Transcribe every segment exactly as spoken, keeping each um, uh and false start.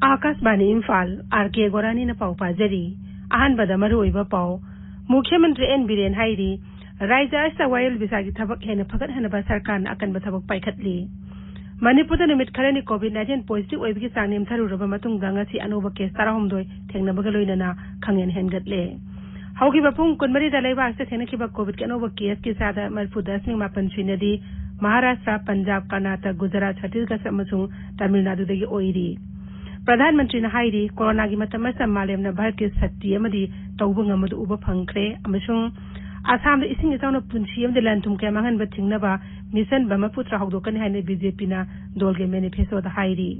ꯑꯥꯀꯥꯁꯕꯥꯅꯤ Imphal, R ꯀꯦ ꯒꯣꯔꯥꯅꯤꯅ ꯄꯥꯎ ꯄꯥꯖꯔꯤ꯫ ꯑꯍꯥꯟꯕꯗ ꯃꯔꯨꯑꯣꯏꯕ ꯄꯥꯎ꯫ ꯃꯨꯈ꯭ꯌ ꯃꯟꯇ꯭ꯔꯤ ꯑꯦꯟ ꯕꯤꯔꯦꯟ ꯍꯥꯏꯔꯤ, ꯔꯥꯖ꯭ꯌ ꯑꯁꯤꯗ ꯋꯥꯌꯦꯜ ꯚꯤꯁꯥꯒꯤ ꯊꯕꯛ ꯍꯦꯟꯅ ꯐꯒꯠꯍꯟꯅꯕ ꯁꯔꯀꯥꯔꯅ ꯑꯀꯟꯕ ꯊꯕꯛ ꯄꯥꯏꯈꯠꯂꯤ꯫ ꯃꯅꯤꯄꯨꯔꯗ ꯅꯨꯃꯤꯠ ꯈꯔꯅꯤ ꯀꯣꯚꯤꯗ ꯅꯥꯏꯟꯇꯤꯟ ꯄꯣꯖꯤꯇꯤꯚ ꯑꯣꯏꯕꯒꯤ ꯆꯥꯡ ꯅꯦꯝꯊꯔꯨꯔꯕ ꯃꯇꯨꯡꯗ ꯉꯁꯤ ꯑꯅꯧꯕ ꯀꯦꯁ ꯇꯔꯥꯍꯨꯝꯗꯣꯏ ꯊꯦꯡꯅꯕꯒ ꯂꯣꯏꯅꯅ ꯈꯪꯍꯦꯟ ꯍꯦꯟꯒꯠꯂꯦ꯫ ꯍꯧꯈꯤꯕ ꯄꯨꯡ ꯀꯨꯟꯃꯔꯤꯗ ꯂꯩꯕꯥꯛꯁꯤꯗ ꯊꯦꯡꯅꯈꯤꯕ ꯀꯣꯚꯤꯗꯀꯤ ꯑꯅꯧꯕ ꯀꯦꯁꯀꯤ ꯆꯥꯗ ꯃꯔꯤꯐꯨ ꯗꯁꯃꯤꯛ ꯃꯥꯄꯟ ꯁꯨꯏꯅꯗꯤ ꯃꯍꯥꯔꯥꯁꯇ꯭ꯔ, ꯄꯟꯖꯥꯕ, ꯀꯔꯅꯥꯇꯀ, ꯒꯨꯖꯔꯥꯠ, ꯆꯇꯤꯁꯒꯔ ꯑꯃꯁꯨꯡ ꯇꯥꯃꯤꯜ ꯅꯥꯗꯨꯗꯒꯤ ꯑꯣꯏꯔꯤ꯫ ꯄ꯭ꯔꯙꯥꯟ ꯃꯟꯇ꯭ꯔꯤꯅ ꯍꯥꯏꯔꯤ, ꯀꯣꯔꯣꯅꯥꯒꯤ ꯃꯇꯝ ꯑꯁꯤꯗ ꯃꯥꯂꯦꯝꯅ ꯚꯥꯔꯠꯀꯤ ꯁꯛꯇꯤ ꯑꯃꯗꯤ ꯇꯧꯕ ꯉꯝꯕꯗꯨ ꯎꯕ ꯐꯪꯈ꯭ꯔꯦ ꯑꯃꯁꯨꯡ ꯑꯁꯥꯝꯗ ꯏꯁꯤꯡ ꯏꯆꯥꯎꯅ ꯄꯨꯟꯁꯤ ꯑꯃꯗꯤ ꯂꯟ ꯊꯨꯝ ꯀꯌꯥ ꯃꯥꯡꯍꯟꯕ ꯊꯤꯡꯅꯕ ꯃꯤꯁꯟ ꯕ꯭ꯔꯍ꯭ꯃꯄꯨꯇ꯭ꯔ ꯍꯧꯗꯣꯛꯀꯅꯤ ꯍꯥꯏꯅ ꯕꯤ ꯖꯦ ꯄꯤꯅ ꯗꯣꯜꯒꯤ ꯃꯦꯅꯤꯐꯦꯁꯇꯣꯗ ꯍꯥꯏꯔꯤ꯫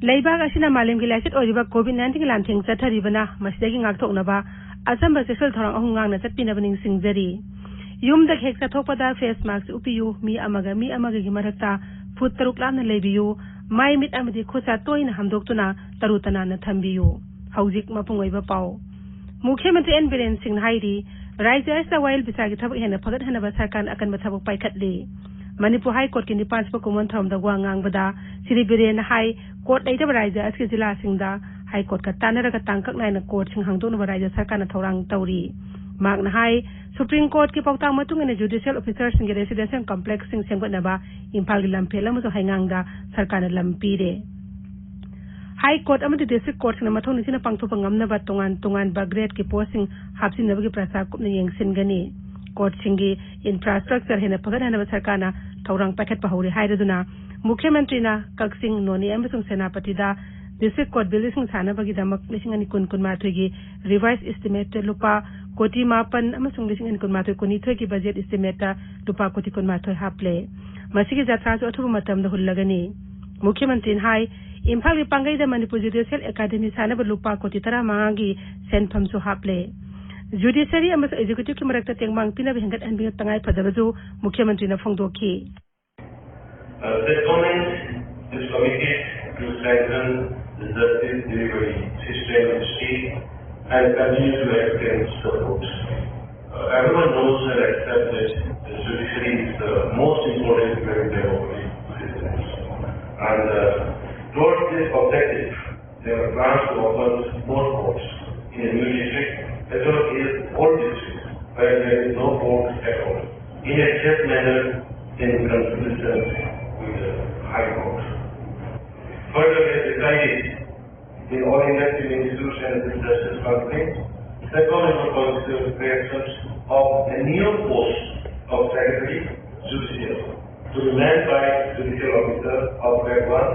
ꯂꯩꯕꯥꯛ ꯑꯁꯤꯅ ꯃꯥꯂꯦꯝꯒꯤ ꯂꯥꯏꯆꯠ ꯑꯣꯏꯔꯤꯕ ꯀꯣꯚꯤꯗ ꯅꯥꯏꯟꯇꯤꯟꯒꯤ ꯂꯥꯟꯊꯦꯡ ꯆꯠꯊꯔꯤꯕꯅ ꯃꯁꯤꯗꯒꯤ ꯉꯥꯛꯊꯣꯛꯅꯕ ꯑꯆꯝꯕ ꯆꯦꯛꯁꯤꯜ ꯊꯧꯔꯥꯡ ꯑꯍꯨꯝ ꯉꯥꯛꯅ ꯆꯠꯄꯤꯅꯕ ꯅꯤꯡꯁꯤꯡꯖꯔꯤ꯫ ꯌꯨꯝꯗ ꯍꯦꯛ ꯆꯠꯊꯣꯛꯄꯗ ꯐꯦꯁ ꯃꯥꯛꯁ ꯎꯞꯄꯤꯌꯨ, ꯃꯤ ꯑꯃꯒ ꯃꯤ ꯑꯃꯒꯒꯤ ꯃꯔꯛꯇ ꯐꯨꯠ ꯇꯔꯨꯛ ꯂꯥꯞꯅ ꯂꯩꯕꯤꯌꯨ, ꯃꯥꯏ ꯃꯤꯠ ꯑꯃꯗꯤ ꯈꯨꯠ ꯁꯥ ꯇꯣꯏꯅ ꯍꯥꯝꯗꯣꯛꯇꯨꯅ ꯇꯔꯨ ꯇꯅꯥꯟꯅ ꯊꯝꯕꯤꯌꯨ꯫ ꯍꯧꯖꯤꯛ ꯃꯄꯨꯡ ꯑꯣꯏꯕ ꯄꯥꯎ꯫ ꯃꯨꯈ꯭ꯌ ꯃꯟꯇ꯭ꯔꯤ ꯑꯦꯟ ꯕꯤꯔꯦꯟ ꯁꯤꯡꯅ ꯍꯥꯏꯔꯤ, ꯔꯥꯖ꯭ꯌ ꯑꯁꯤꯗ ꯋꯥꯌꯦꯜ ꯕꯤꯆꯥꯔꯒꯤ ꯊꯕꯛ ꯍꯦꯟꯅ ꯐꯒꯠꯍꯟꯅꯕ ꯁꯔꯀꯥꯔꯅ ꯑꯀꯟꯕ ꯊꯕꯛ ꯄꯥꯏꯈꯠꯂꯤ꯫ ꯃꯅꯤꯄꯨꯔ ꯍꯥꯏ ꯀꯣꯔꯠꯀꯤ ꯅꯤꯄꯥꯟ ꯁꯨꯕ ꯀꯣꯃꯟ ꯊꯧꯔꯝꯗ ꯋꯥ ꯉꯥꯡꯕꯗ ꯁ꯭ꯔꯤ ꯕꯤꯔꯦꯟꯅ ꯍꯥꯏ, ꯀꯣꯔꯠ ꯂꯩꯇꯕ ꯔꯥꯖ꯭ꯌ ꯑꯁꯤꯒꯤ ꯖꯤꯂꯥꯁꯤꯡꯗ ꯍꯥꯏ ꯀꯣꯔꯠꯀ ꯇꯥꯟꯅꯔꯒ ꯇꯥꯡꯀꯛ ꯅꯥꯏꯅ ꯀꯣꯔꯠꯁꯤꯡ ꯍꯥꯡꯗꯣꯛꯅꯕ ꯔꯥꯖ꯭ꯌ ꯁꯔꯀꯥꯔꯅ ꯊꯧꯔꯥꯡ ꯇꯧꯔꯤ꯫ ꯃꯍꯥꯛꯅ ꯍꯥꯏ, ꯁꯨꯄ꯭ꯔꯤꯝ ꯀꯣꯔꯠꯀꯤ ꯄꯥꯎꯇꯥꯛ ꯃꯇꯨꯡ ꯏꯟꯅ ꯖꯨꯗꯤꯁꯤꯌꯦꯜ ꯑꯣꯐꯤꯁꯔꯁꯤꯡꯒꯤ ꯔꯦꯁꯤꯗꯦꯟꯁꯤꯌꯦꯜ ꯀꯝꯄ꯭ꯂꯦꯛꯁꯁꯤꯡ ꯁꯦꯝꯒꯠꯅꯕ ꯏꯝꯐꯥꯜꯒꯤ ꯂꯝꯐꯦꯜ ꯑꯃꯁꯨꯡ ꯍꯩꯉꯥꯡꯗ ꯁꯔꯀꯥꯔꯅ ꯂꯝ ꯄꯤꯔꯦ꯫ ꯍꯥꯏ ꯀꯣꯔꯠ ꯑꯃꯗꯤ ꯗꯤꯁꯇ꯭ꯔꯤꯛ ꯀꯣꯔꯠꯁꯤꯡꯅ ꯃꯊꯧ ꯅꯤꯡꯊꯤꯅ ꯄꯥꯡꯊꯣꯛꯄ ꯉꯝꯅꯕ ꯇꯣꯉꯥꯟ ꯇꯣꯉꯥꯟꯕ ꯒ꯭ꯔꯦꯗꯀꯤ ꯄꯣꯁꯁꯤꯡ ꯍꯥꯞꯆꯤꯟꯅꯕꯒꯤ ꯄ꯭ꯔꯁꯇꯥꯕ ꯀꯨꯞꯅ ꯌꯦꯡꯁꯤꯟꯒꯅꯤ꯫ ꯀꯣꯔꯠꯁꯤꯡꯒꯤ ꯏꯟꯐ꯭ꯔꯥꯁ꯭ꯇ꯭ꯔꯛꯆꯔ ꯍꯦꯟꯅ ꯐꯒꯠꯍꯟꯅꯕ ꯁꯔꯀꯥꯔꯅ ꯊꯧꯔꯥꯡ ꯄꯥꯏꯈꯠꯄ ꯍꯧꯔꯦ ꯍꯥꯏꯔꯗꯨꯅ ꯃꯨꯈ꯭ꯌ ꯃꯟꯇ꯭ꯔꯤꯅ ꯀꯛꯆꯤꯡ, ꯅꯣꯅꯦ ꯑꯃꯁꯨꯡ ꯁꯦꯅꯥꯄꯇꯤꯗ ꯗꯤꯁꯇ꯭ꯔꯤꯛ ꯀꯣꯔꯠ ꯕꯤꯜꯗꯤꯡꯁꯤꯡ ꯁꯥꯅꯕꯒꯤꯗꯃꯛ ꯂꯤꯁꯤꯡ ꯑꯅꯤ ꯀꯨꯟ ꯀꯨꯟꯃꯥꯊꯣꯏꯒꯤ ꯔꯤꯚꯥꯏꯁ ꯏꯁꯇꯤꯃꯦꯠꯇ ꯂꯨꯄꯥ ꯀꯣꯇꯤ ꯃꯥꯄꯟ ꯑꯃꯁꯨꯡ ꯂꯤꯁꯤꯡ ꯑꯅꯤ ꯀꯨꯟꯃꯥꯊꯣꯏ ꯀꯨꯟꯅꯤꯊꯣꯏꯒꯤ ꯕꯖꯦꯠ ꯏꯁꯇꯤꯃꯦꯠꯇ ꯂꯨꯄꯥ ꯀꯣꯇꯤ ꯀꯨꯟꯃꯥꯊꯣꯏ ꯍꯥꯞꯂꯦ꯫ ꯃꯁꯤꯒꯤ ꯖꯇ꯭ꯔꯥꯁꯨ ꯑꯊꯨꯕ ꯃꯇꯝꯗ ꯍꯨꯜꯂꯒꯅꯤ꯫ ꯃꯨꯈ꯭ꯌ ꯃꯟꯇ꯭ꯔꯤꯅ ꯍꯥꯏ, ꯏꯝꯐꯥꯜꯒꯤ ꯄꯥꯡꯒꯩꯗ ꯃꯅꯤꯄꯨꯔ ꯖꯨꯗꯤꯁꯤꯌꯦꯜ ꯑꯦꯀꯥꯗꯦꯃꯤ ꯁꯥꯅꯕ ꯂꯨꯄꯥ ꯀꯣꯇꯤ ꯇꯔꯥꯃꯉꯥꯒꯤ ꯁꯦꯟꯐꯝꯁꯨ ꯍꯥꯞꯂꯦ꯫ ꯖꯨꯗꯤꯁꯤꯌꯔꯤ ꯑꯃꯁꯨꯡ ꯑꯦꯛꯖꯤꯀ꯭ꯌꯨꯇꯤꯚꯀꯤ ꯃꯔꯛꯇ ꯇꯦꯡꯕꯥꯡ ꯄꯤꯅꯕ ꯍꯦꯟꯒꯠꯍꯟꯕꯒꯤ ꯇꯉꯥꯏ ꯐꯗꯕꯁꯨ ꯃꯨꯈ꯭ꯌ ꯃꯟꯇ꯭ꯔꯤꯅ ꯐꯣꯡꯗꯣꯛꯈꯤ꯫ Uh, the government is committed to strengthen the justice delivery system in the state and continue to extend support. Uh, everyone knows and accepts that the judiciary is the most important human democratic citizens. And uh, towards this objective, there are plans to open more courts in the new district as well as old district where there is no court at all, in a just manner in consistency with the High Court. Further, we have decided in all industry institutions and justice council, second and proposed creations of a new post of secretary judicial to be manned by judicial officer of grade one.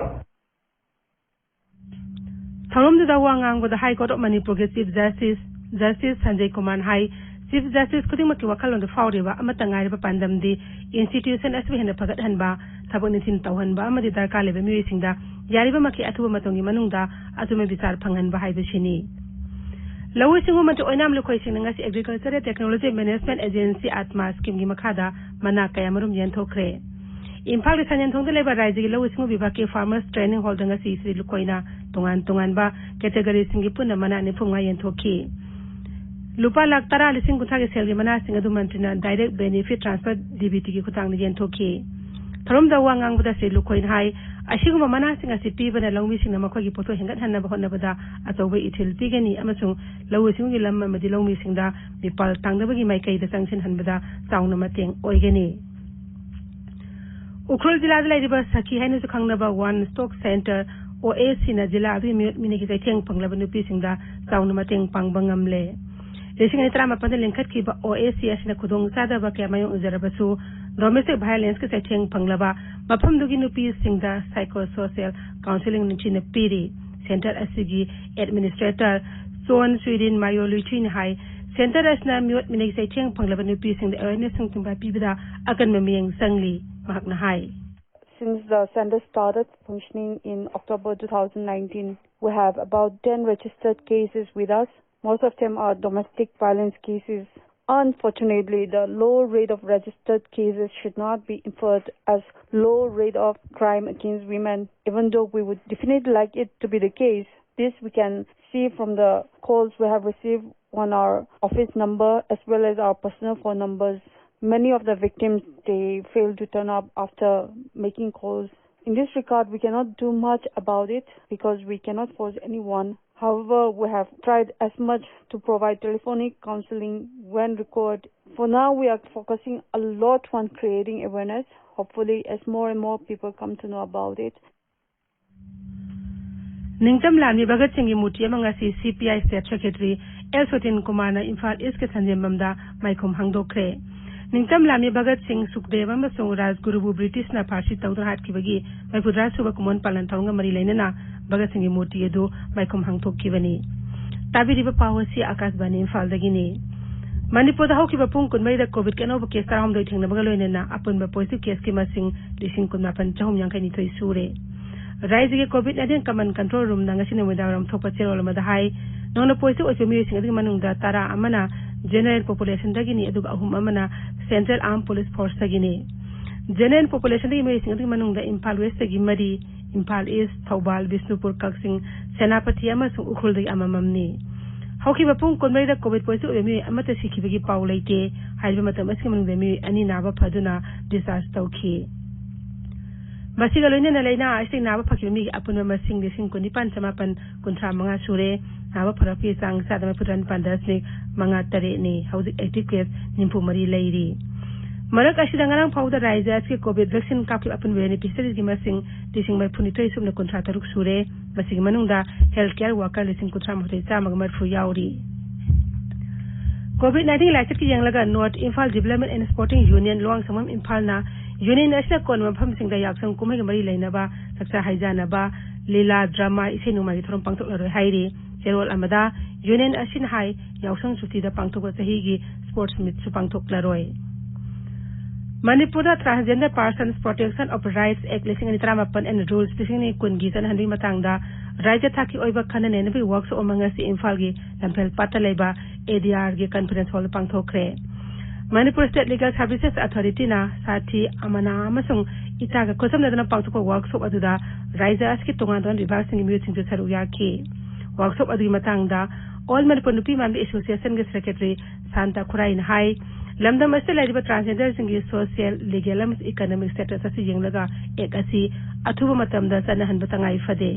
ꯊꯧꯔꯝꯗꯨꯗ ꯋꯥ ꯉꯥꯡꯕꯗ high court of ꯃꯅꯤꯄꯨꯔꯒꯤ chief justice justice Sanjay ꯀꯨꯃꯥꯔꯅ ꯍꯥꯏ, chief justice ꯈꯨꯗꯤꯡꯃꯛꯀꯤ ꯋꯥꯈꯜꯂꯣꯟꯗ ꯐꯥꯎꯔꯤꯕ ꯑꯃꯠꯇ ꯉꯥꯏꯔꯕ ꯄꯥꯟꯗꯝꯗꯤ ꯏꯟꯁꯇꯤꯇ꯭ꯌꯨꯁꯟ ꯑꯁꯤꯕꯨ ꯍꯦꯟꯅ ꯐꯒꯠꯍꯟꯕ, ꯊꯕꯛ ꯅꯤꯡꯊꯤꯅ ꯇꯧꯍꯟꯕ ꯑꯃꯗꯤ ꯗꯔꯀꯥꯔ ꯂꯩꯕ ꯃꯤꯑꯣꯏꯁꯤꯡꯗ ꯌꯥꯔꯤꯕꯃꯈꯩ ꯑꯊꯨꯕ ꯃꯇꯝꯒꯤ ꯃꯅꯨꯡꯗ ꯑꯆꯨꯝꯕ ꯕꯤꯆꯥꯔ ꯐꯪꯍꯟꯕ ꯍꯥꯏꯕꯁꯤꯅꯤ꯫ ꯂꯧꯎ ꯁꯤꯡꯎ ꯃꯟꯇ꯭ꯔꯤ ꯑꯣꯏꯅꯥꯝ ꯂꯨꯈꯣꯏ ꯁꯤꯡꯅ ꯉꯁꯤ ꯑꯦꯒ꯭ꯔꯤꯀꯜꯆꯔꯦꯜ ꯇꯦꯛꯅꯣꯂꯣꯖꯤ ꯃꯦꯅꯦꯖꯃꯦꯟ ꯑꯦꯖꯦꯟꯁꯤ ꯑꯥꯠꯃꯥ ꯁ꯭ꯀꯤꯝꯒꯤ ꯃꯈꯥꯗ ꯃꯅꯥ ꯀꯌꯥꯃꯔꯨꯝ ꯌꯦꯟꯊꯣꯛꯈ꯭ꯔꯦ꯫ ꯏꯝꯐꯥꯜꯒꯤ ꯁꯟꯌꯦꯟꯊꯣꯡꯗ ꯂꯩꯕ ꯔꯥꯏꯖ꯭ꯌꯒꯤ ꯂꯧꯎ ꯁꯤꯡꯎ ꯕꯤꯚꯥꯒꯀꯤ ꯐꯥꯔꯃꯔꯁ ꯇ꯭ꯔꯦꯅꯤꯡ ꯍꯣꯜꯗ ꯉꯁꯤ ꯁ꯭ꯔꯤ ꯂꯨꯈꯣꯏꯅ ꯇꯣꯉꯥꯟ ꯇꯣꯉꯥꯟꯕ ꯀꯦꯇꯦꯒꯣꯔꯤꯁꯤꯡꯒꯤ ꯄꯨꯟꯅ ꯃꯅꯥ ꯅꯤꯐꯨ ꯃꯉꯥ ꯌꯦꯟꯊꯣꯛꯈꯤ꯫ ꯂꯨꯄꯥ ꯂꯥꯈ ꯇꯔꯥ ꯂꯤꯁꯤꯡ ꯀꯨꯟꯊ꯭ꯔꯥꯒꯤ ꯁꯦꯜꯒꯤ ꯃꯅꯥꯁꯤꯡ ꯑꯗꯨ ꯃꯟꯇ꯭ꯔꯤꯅ ꯗꯥꯏꯔꯦꯛ ꯕꯦꯅꯤꯐꯤꯠ ꯇ꯭ꯔꯥꯟꯁꯐꯔ ꯗꯤꯕꯤꯇꯤꯒꯤ ꯈꯨꯠꯊꯥꯡꯗ ꯌꯦꯟꯊꯣꯛꯈꯤ꯫ ꯊꯧꯔꯝꯗ ꯋꯥ ꯉꯥꯡꯕꯗ ꯁ꯭ꯔꯤ ꯂꯨꯈꯣꯏꯅ ꯍꯥꯏ, ꯑꯁꯤꯒꯨꯝꯕ ꯃꯅꯥꯁꯤꯡ ꯑꯁꯤ ꯄꯤꯕꯅ ꯂꯧꯃꯤꯁꯤꯡꯅ ꯃꯈꯣꯏꯒꯤ ꯄꯣꯠꯊꯣꯛ ꯍꯦꯟꯒꯠꯍꯟꯅꯕ ꯍꯣꯠꯅꯕꯗ ꯑꯆꯧꯕ ꯏꯊꯤꯜ ꯄꯤꯒꯅꯤ ꯑꯃꯁꯨꯡ ꯂꯧꯎ ꯁꯤꯡꯎꯒꯤ ꯂꯝ ꯑꯃꯗꯤ ꯂꯧꯃꯤꯁꯤꯡꯗ ꯃꯤꯄꯥꯜ ꯇꯥꯡꯗꯕꯒꯤ ꯃꯥꯏꯀꯩꯗ ꯆꯪꯁꯤꯟꯍꯟꯕꯗ ꯆꯥꯎꯅ ꯃꯇꯦꯡ ꯑꯣꯏꯒꯅꯤ꯫ ꯎꯈ꯭ꯔꯨꯜ ꯖꯤꯂꯥꯗ ꯂꯩꯔꯤꯕ ꯁꯈꯤ ꯍꯥꯏꯅꯁꯨ ꯈꯪꯅꯕ ꯋꯥꯟ ꯁ꯭ꯇꯣꯞ ꯁꯦꯟꯇꯔ, ꯑꯣ ꯑꯦꯁ ꯁꯤꯅ ꯖꯤꯂꯥ ꯑꯗꯨꯒꯤ ꯃꯤꯑꯣꯠ ꯃꯤꯅꯩꯒꯤ ꯆꯩꯊꯦꯡ ꯐꯪꯂꯕ ꯅꯨꯄꯤꯁꯤꯡꯗ ꯆꯥꯎꯅ ꯃꯇꯦꯡ ꯄꯥꯡꯕ ꯉꯝꯂꯦ꯫ ꯂꯤꯁꯤꯡ ꯑꯅꯤ ꯇꯔꯥꯃꯥꯄꯟꯗ ꯂꯤꯡꯈꯠꯈꯤꯕ ꯑꯣ ꯑꯦꯁ ꯁꯤ ꯑꯁꯤꯅ ꯈꯨꯗꯣꯡꯆꯥꯗꯕ ꯀꯌꯥ ꯃꯥꯌꯣꯛꯅꯖꯔꯕꯁꯨ, ꯗꯣꯃꯦꯁꯇꯤꯛ ꯚꯥꯏꯑꯣꯂꯦꯟꯁꯀꯤ ꯆꯩꯊꯦꯡ ꯐꯪꯂꯕ ꯃꯐꯝꯗꯨꯒꯤ ꯅꯨꯄꯤꯁꯤꯡꯗ ꯁꯥꯏꯀꯣ ꯁꯣꯁꯤꯌꯦꯜ ꯀꯥꯎꯟꯁꯤꯂꯤꯡ ꯅꯤꯡꯊꯤꯅ ꯄꯤꯔꯤ꯫ ꯁꯦꯟꯇꯔ ꯑꯁꯤꯒꯤ ꯑꯦꯗꯃꯤꯅꯤꯁꯇ꯭ꯔꯦꯇꯔ ꯆꯣꯟ ꯁꯨꯏꯔꯤꯟ ꯃꯥꯌꯣ ꯂꯨꯏꯊꯨꯏꯅ ꯍꯥꯏ, ꯁꯦꯟꯇꯔ ꯑꯁꯤꯅ ꯃꯤꯑꯣꯠ ꯃꯤꯅꯩ ꯆꯩꯊꯦꯡ ꯐꯪꯂꯕ ꯅꯨꯄꯤꯁꯤꯡꯗ ꯑꯦꯋꯦꯔꯅꯦꯁ ꯁꯤꯡꯕ ꯄꯤꯕꯗ ꯑꯀꯟꯕ ꯃꯤꯠꯌꯦꯡ ꯆꯪꯂꯤ꯫ ꯃꯍꯥꯛꯅ ꯍꯥꯏ, Since the center started functioning in October two thousand nineteen, we have about ten registered cases with us. Most of them are domestic violence cases. Unfortunately, the low rate of registered cases should not be inferred as low rate of crime against women, even though we would definitely like it to be the case. This we can see from the calls we have received on our office number as well as our personal phone numbers. Many of the victims, they fail to turn up after making calls. In this regard, we cannot do much about it because we cannot force anyone. However, we have tried as much to provide telephonic counseling when required. For now, we are focusing a lot on creating awareness. Hopefully, as more and more people come to know about it, ꯅꯤꯡꯇꯝ ꯂꯥꯟꯃꯤ ꯚꯒꯠ ꯁꯤꯡꯒꯤ ꯃꯨꯔꯇꯤ ꯑꯃ ꯉꯁꯤ C P I State Secretary L ꯁꯣꯇꯤꯟ ꯀꯨꯃꯥꯔꯅ ꯏꯝꯐꯥꯜ ꯏꯁꯀꯤ ꯁꯟꯖꯦꯟꯕꯝꯗ ꯃꯥꯏꯈꯨꯝ ꯍꯥꯡꯗꯣꯛꯈ꯭ꯔꯦ꯫ ꯅꯤꯡꯇꯝ ꯂꯥꯟꯃꯤ ꯚꯒꯠ ꯁꯤꯡ, ꯁꯨꯈꯗꯦꯕ ꯑꯃꯁꯨꯡ ꯔꯥꯖꯒꯨꯔꯨꯕꯨ ꯕ꯭ꯔꯤꯇꯤꯁꯅ ꯐꯥꯔꯁꯤ ꯇꯧꯗꯨꯅ ꯍꯥꯠꯈꯤꯕꯒꯤ ꯃꯔꯤꯐꯨꯇꯔꯥ ꯁꯨꯕ ꯀꯨꯝꯑꯣꯟ ꯄꯥꯂꯟ ꯊꯧꯔꯝꯒ ꯃꯔꯤ ꯂꯩꯅꯅ ꯚꯒꯠ ꯁꯤꯡꯒꯤ ꯃꯨꯔꯇꯤ ꯑꯗꯨ ꯃꯥꯏꯈꯨꯝ ꯍꯥꯡꯗꯣꯛꯈꯤꯕꯅꯤ꯫ ꯇꯥꯕꯤꯔꯤꯕ ꯄꯥꯎ ꯑꯁꯤ ꯑꯀꯥꯁꯕꯥꯅꯤ ꯏꯝꯐꯥꯜꯗꯒꯤꯅꯤ꯫ ꯃꯅꯤꯄꯨꯔꯗ ꯍꯧꯈꯤꯕ ꯄꯨꯡ ꯀꯨꯟꯃꯔꯤꯗ ꯀꯣꯚꯤꯗꯀꯤ ꯑꯅꯧꯕ ꯀꯦꯁ ꯇꯔꯥꯍꯨꯝꯗꯣꯏ ꯊꯦꯡꯅꯕꯒ ꯂꯣꯏꯅꯅ ꯑꯄꯨꯟꯕ ꯄꯣꯖꯤꯇꯤꯚ ꯀꯦꯁꯀꯤ ꯃꯁꯤꯡ ꯂꯤꯁꯤꯡ ꯀꯨꯟꯃꯥꯄꯟ ꯆꯍꯨꯝ ꯌꯥꯡꯈꯩꯅꯤꯊꯣꯏ ꯁꯨꯔꯦ꯫ ꯔꯥꯏꯖ꯭ꯌꯒꯤ ꯀꯣꯚꯤꯗ ꯅꯥꯏꯟꯇꯤꯟ ꯀꯃꯟ ꯀꯟꯇ꯭ꯔꯣꯜ ꯔꯨꯝꯅ ꯉꯁꯤ ꯅꯨꯃꯤꯗꯥꯡꯋꯥꯏꯔꯝ ꯊꯣꯛꯄ ꯆꯦꯔꯣꯜ ꯑꯃꯗ ꯍꯥꯏ, ꯅꯧꯅ ꯄꯣꯖꯤꯇꯤꯚ ꯑꯣꯏꯈꯤꯕ ꯃꯤꯑꯣꯏꯁꯤꯡ ꯑꯗꯨꯒꯤ ꯃꯅꯨꯡꯗ ꯇꯔꯥ ꯑꯃꯅ ꯖꯦꯅꯔꯦꯜ ꯄꯣꯄꯨꯂꯦꯁꯟꯗꯒꯤꯅꯤ, ꯑꯗꯨꯒ ꯑꯍꯨꯝ ꯑꯃꯅ ꯁꯦꯟꯇ꯭ꯔꯦꯜ ꯑꯥꯔꯝ ꯄꯨꯂꯤꯁ ꯐꯣꯔꯁꯇꯒꯤꯅꯤ꯫ ꯖꯦꯅꯔꯦꯜ ꯄꯣꯄꯨꯂꯦꯁꯟꯗꯒꯤ ꯃꯤꯑꯣꯏꯁꯤꯡ ꯑꯗꯨꯒꯤ ꯃꯅꯨꯡꯗ ꯏꯝꯐꯥꯜ ꯋꯦꯁꯇꯒꯤ ꯃꯔꯤ, ꯏꯝꯐꯥꯜ ꯏꯁ, ꯊꯧꯕꯥꯜ, ꯕꯤꯁꯅꯨꯄꯨꯔ, ꯀꯛꯆꯤꯡ, ꯁꯦꯅꯥꯄꯇꯤ ꯑꯃꯁꯨꯡ ꯎꯈ꯭ꯔꯨꯜꯗꯒꯤ ꯑꯃꯃꯝꯅꯤ꯫ ꯍꯧꯈꯤꯕ ꯄꯨꯡ ꯀꯨꯟꯃꯔꯤꯗ ꯀꯣꯚꯤꯗ ꯄꯣꯖꯤꯇꯤꯚ ꯑꯣꯏꯕ ꯃꯤꯑꯣꯏ ꯑꯃꯠꯇ ꯁꯤꯈꯤꯕꯒꯤ ꯄꯥꯎ ꯂꯩꯇꯦ꯫ ꯍꯥꯏꯔꯤꯕ ꯃꯇꯝ ꯑꯁꯤꯒꯤ ꯃꯅꯨꯡꯗ ꯃꯤꯑꯣꯏ ꯑꯅꯤ ꯅꯥꯕ ꯐꯗꯨꯅ ꯗꯤꯁꯆꯥꯔꯖ ꯇꯧꯈꯤ꯫ ꯃꯁꯤꯒ ꯂꯣꯏꯅꯅ ꯂꯩꯅꯥ ꯑꯁꯤꯗꯒꯤ ꯅꯥꯕ ꯐꯈꯤꯕ ꯃꯤꯒꯤ ꯑꯄꯨꯟꯕ ꯃꯁꯤꯡ ꯂꯤꯁꯤꯡ ꯀꯨꯟꯅꯤꯄꯥꯟ ꯆꯃꯥꯄꯟ ꯀꯨꯟꯊ꯭ꯔꯥ ꯃꯉꯥ ꯁꯨꯔꯦ꯫ ꯅꯥꯕ ꯐꯔꯛꯄꯒꯤ ꯆꯥꯡ ꯆꯥꯗ ꯃꯔꯤꯐꯨꯇꯔꯥꯅꯤꯄꯥꯟ ꯗꯁꯃꯤꯛ ꯃꯉꯥ ꯇꯔꯦꯠꯅꯤ꯫ ꯍꯧꯖꯤꯛ ꯑꯦꯛꯇꯤꯚ ꯀꯦꯁ ꯅꯤꯐꯨ ꯃꯔꯤ ꯂꯩꯔꯤ꯫ ꯃꯔꯛ ꯑꯁꯤꯗ ꯉꯔꯥꯡ ꯐꯥꯎꯕꯗ ꯔꯥꯖ꯭ꯌ ꯑꯁꯤꯒꯤ ꯀꯣꯚꯤꯗ ꯚꯦꯛꯁꯤꯟ ꯀꯥꯞꯈꯤꯕ ꯑꯄꯨꯟꯕ ꯕꯦꯅꯤꯐꯤꯁꯔꯤꯒꯤ ꯃꯁꯤꯡ ꯂꯤꯁꯤꯡ ꯃꯔꯤꯐꯨꯅꯤꯊꯣꯏ ꯁꯨꯞꯅ ꯀꯨꯟꯊ꯭ꯔꯥ ꯇꯔꯨꯛ ꯁꯨꯔꯦ꯫ ꯃꯁꯤꯒꯤ ꯃꯅꯨꯡꯗ ꯍꯦꯜꯊ ꯀꯦꯌꯔ ꯋꯥꯀꯔ ꯂꯤꯁꯤꯡ ꯀꯨꯟꯊ꯭ꯔꯥ ꯃꯥꯊꯣꯏ ꯆꯥꯝꯃꯒ ꯃꯔꯤꯐꯨ ꯌꯥꯎꯔꯤ꯫ ꯀꯣꯚꯤꯗ ꯅꯥꯏꯟꯇꯤꯟ ꯂꯥꯏꯆꯠꯀꯤ ꯌꯦꯡꯂꯒ north Imphal development and sporting union ꯂꯨꯋꯥꯡꯁꯪꯕꯝ ꯏꯝꯐꯥꯜꯅ ꯌꯨꯅꯤꯌꯟ ꯑꯁꯤꯅ ꯀꯣꯟꯕ ꯃꯐꯝꯁꯤꯡꯗ ꯌꯥꯎꯁꯪ ꯀꯨꯝꯍꯩꯒ ꯃꯔꯤ ꯂꯩꯅꯕ ꯆꯥꯛꯆꯥ ꯍꯩꯖꯥꯅꯕ, ꯂꯤꯂꯥ, ꯗ꯭ꯔꯃꯥ, ꯏꯁꯩ ꯅꯣꯡꯃꯥꯏꯒꯤ ꯊꯧꯔꯝ ꯄꯥꯡꯊꯣꯛꯂꯔꯣꯏ ꯍꯥꯏꯔꯤ꯫ ꯆꯦꯔꯣꯜ ꯑꯃꯗ ꯌꯨꯅꯤꯌꯟ ꯑꯁꯤꯅ ꯍꯥꯏ, ꯌꯥꯎꯁꯪ ꯁꯨꯇꯤꯗ ꯄꯥꯡꯊꯣꯛꯄ ꯆꯍꯤꯒꯤ ꯁ꯭ꯄꯣꯔꯠꯁ ꯃꯤꯠꯁꯨ ꯄꯥꯡꯊꯣꯛꯂꯔꯣꯏ꯫ ꯃꯅꯤꯄꯨꯔꯗ Transgender Persons Protection of Rights Act ꯂꯤꯁꯤꯡ ꯑꯅꯤ ꯇꯔꯥꯃꯥꯄꯟ and Rules ꯂꯤꯁꯤꯡ ꯑꯅꯤ ꯀꯨꯟꯒꯤ ꯆꯠꯅꯍꯟꯕꯒꯤ ꯃꯇꯥꯡꯗ ꯔꯥꯖ꯭ꯌ ꯊꯥꯛꯀꯤ ꯑꯣꯏꯕ ꯈꯟꯅ ꯅꯩꯅꯕꯒꯤ ꯋꯥꯔꯛꯁꯣꯞ ꯑꯃ ꯉꯁꯤ ꯏꯝꯐꯥꯜꯒꯤ ꯂꯝꯐꯦꯜ ꯄꯥꯠꯇ ꯂꯩꯕ ꯑꯦ ꯗꯤ ꯑꯥꯔꯒꯤ ꯀꯟꯐꯔꯦꯟꯁ ꯍꯣꯜꯗ ꯄꯥꯡꯊꯣꯛꯈ꯭ꯔꯦ꯫ ꯃꯅꯤꯄꯨꯔ ꯁ꯭ꯇꯦꯠ ꯂꯤꯒꯦꯜ ꯁꯥꯔꯚꯤꯁꯦꯁ ꯑꯊꯣꯔꯤꯇꯤꯅ ꯁꯥꯊꯤ ꯑꯃꯅꯥ ꯑꯃꯁꯨꯡ ꯏꯇꯥꯒ ꯈꯨꯠꯁꯝꯅꯗꯨꯅ ꯄꯥꯡꯊꯣꯛꯄ ꯋꯥꯔꯛꯁꯣꯞ ꯑꯗꯨꯗ ꯔꯥꯏꯖ꯭ꯌ ꯑꯁꯤꯒꯤ ꯇꯣꯉꯥꯟ ꯇꯣꯉꯥꯟꯕ ꯕꯤꯚꯥꯒꯁꯤꯡꯒꯤ ꯃꯤꯑꯣꯏꯁꯤꯡꯁꯨ ꯁꯔꯨꯛ ꯌꯥꯈꯤ꯫ ꯋꯥꯔꯛꯁꯣꯞ ꯑꯗꯨꯒꯤ ꯃꯇꯥꯡꯗ ꯑꯣꯜ ꯃꯅꯤꯄꯨꯔ ꯅꯨꯄꯤ ꯃꯥꯟꯕꯤ ꯑꯦꯁꯣꯁꯤꯌꯦꯁꯟꯒꯤ ꯁꯦꯀ꯭ꯔꯦꯇꯔꯤ ꯁꯥꯟꯇ ꯈꯨꯔꯥꯏꯅ ꯍꯥꯏ, ꯂꯝꯗꯝ ꯑꯁꯤꯗ ꯂꯩꯔꯤꯕ ꯇ꯭ꯔꯥꯟꯁꯖꯦꯟꯗꯔꯁꯤꯡꯒꯤ ꯁꯣꯁꯤꯌꯦꯜ, ꯂꯤꯒꯦꯜ ꯑꯃꯁꯨꯡ ꯏꯀꯣꯅꯣꯃꯤꯛ ꯁ꯭ꯇꯦꯇꯁ ꯑꯁꯤ ꯌꯦꯡꯂꯒ ꯑꯦꯛ ꯑꯁꯤ ꯑꯊꯨꯕ ꯃꯇꯝꯗ ꯆꯠꯅꯍꯟꯕ ꯇꯉꯥꯏ ꯐꯗꯦ꯫